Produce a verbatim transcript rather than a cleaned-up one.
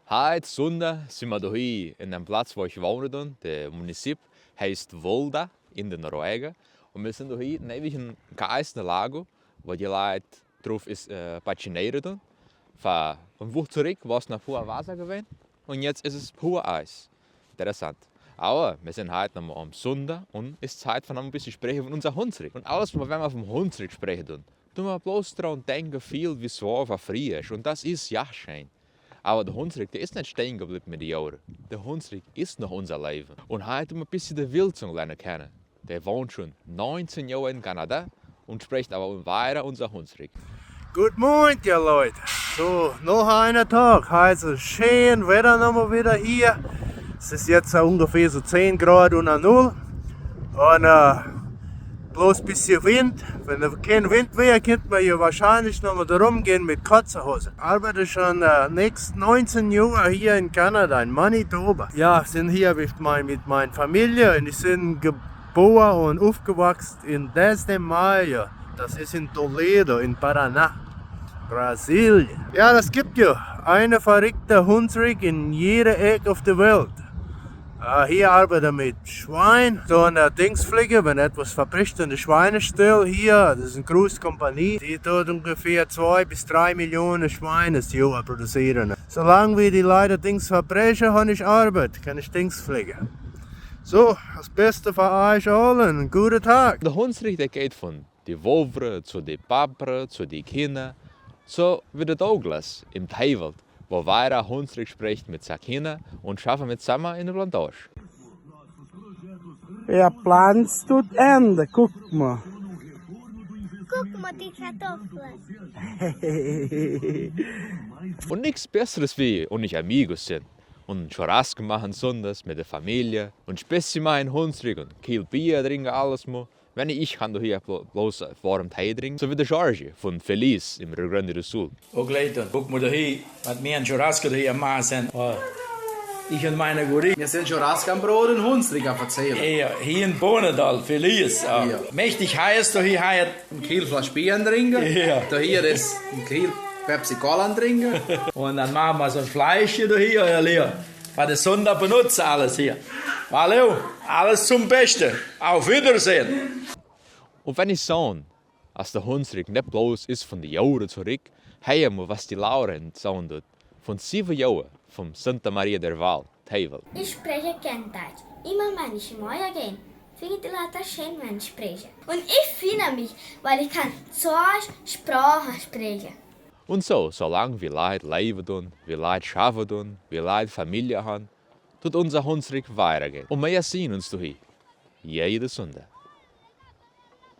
Heit Sunda sin mer dohia en däm Platz, wo ekj wone, dan. De Munisip heet Volda en de Norwege. Un mer sin dohia newen dän Geisne Lago, wua de Leit druf es, äh, patinere doonen. Fa, un wua trigj wia noch pua Wota jewant. Un jetz es et pua Eis. Interessaunt. Oba mer sent heit noch aum Sunda un es Tiet fa noch een bät to spräkjen von onse Hunsrikj. Un aules, wan mer vom Hunsrikj spräkjen doonen, doo mer bloos doaraun denkjen, väl wie soo väl friesch. Un daut es jo scheen. Oba de Hunsrikj, dee es nich stonen jebläwen met de Joaren. De Hunsrikj es noch onse Läwen. Un hee haft een bät de Welt to lieren kjanen. Dee wont schon neunzehn Joa en Kanada un spräkjt oba wieda onse Hunsrikj. Guten Morgen, ihr Leute. So, noch ein Tag. Heit es scheen Wada noch mol wada hia. Et es jetz soo onjefäa soo zehn Grod unja Null. Un, äh, bloos een bät Wint. Wan doa kjeen Wint wia, kunn eena jo woascheinlich noch mol doaromm gonen met korte Hosen. Ekj arbeid schon, äh, näakjste neunzehn Joa hia en Kanada, en Manitoba. Jo, sin hia met mien, met miene Famielje un ekj sie jeboren un oppjewossen en Dez de Maio. Daut es en Toledo, en Paraná, Brasilien. Jo, daut jeft jo eene verrikjte Hunsrikj en jiede Ekj opp de Welt. Äh, hia arbeid eena met Schwien, soo een, äh, Dinjs fliegen, wan eetwat vebrocht en de Schwienestall hia, daut es eene große Kompanie, dee deit onjefäa twee bat dree Millionen Schwien daut Joa produzieren. Soo lang wie dee Leit Dinjs vebrocht, hab ekj Arbeit, kaun ekj Dinjs fliegen. Soo, daut Beste fa junt aule, eenen gooden Tag. De Hunsrikj, dee jeit von de Wowre, to de Papre, to de Kjinja, soo wia daut uk en Teiwelt, wua wieda Hunsrikj spräkjt met siene Kjinja un schauft met Sama en de Plantage. Wer plant, tut Ende, guck mal. Guck mal, die Kartoffeln. Un nix Besseres wie unja Amigos sennen. Un Churrasco moaken Sundags met de Famielje. Un Späße moaken en Hunsrikj un kjielet Bia drinkjen, aules mol. Wan ekj kaun doa hia blo-, bloos, äh, woarme Tee drinkjen, soo wia de Jorge von Feliz em Rio Grande do Sul. Uk leet, dan guck mol doa hia, waut wie aun Churrasco doa hia aum moaken sent. Oh. Ekj un miene Goodie. Wie sent Churrasco aum Broden un Hunsrikj aum Verzäle. Jo, hia en Bonadal, Feliz. Jo. Jo. Mäajlich hia es, doa hia, hia een Kilo Flasch Bia drinkjen. Jo. Doa hia es een Kilo Pepsi Cola drinkjen. Un dan moaken wie soo een Fleesch doa hia, jo, Leo. Waut de Sunda benutzt aules hia. Hallo, aules toom Besten. Auf Wiedersehen. Un wan ekj saj, aus de Hunsrikj nich bloos es von de Joaren trigj, hia mol waut de Lauren sajen deed, von sieben Joa von Santa Maria del Valle, Teiwelt. Ich spreche kein Deutsch. Immer wenn ich im Meer gehe, finden die Leute schön, wenn ich spreche. Und ich freue mich, weil ich kann zwei Sprachen sprechen. Un soo, soo lang wie Leit läwen doonen, wie Leit schaufen doonen, wie Leit Famielje haben, deit onse Hunsrikj wieda gonen. Un mie seen ons doa hia. Jieda Sunda.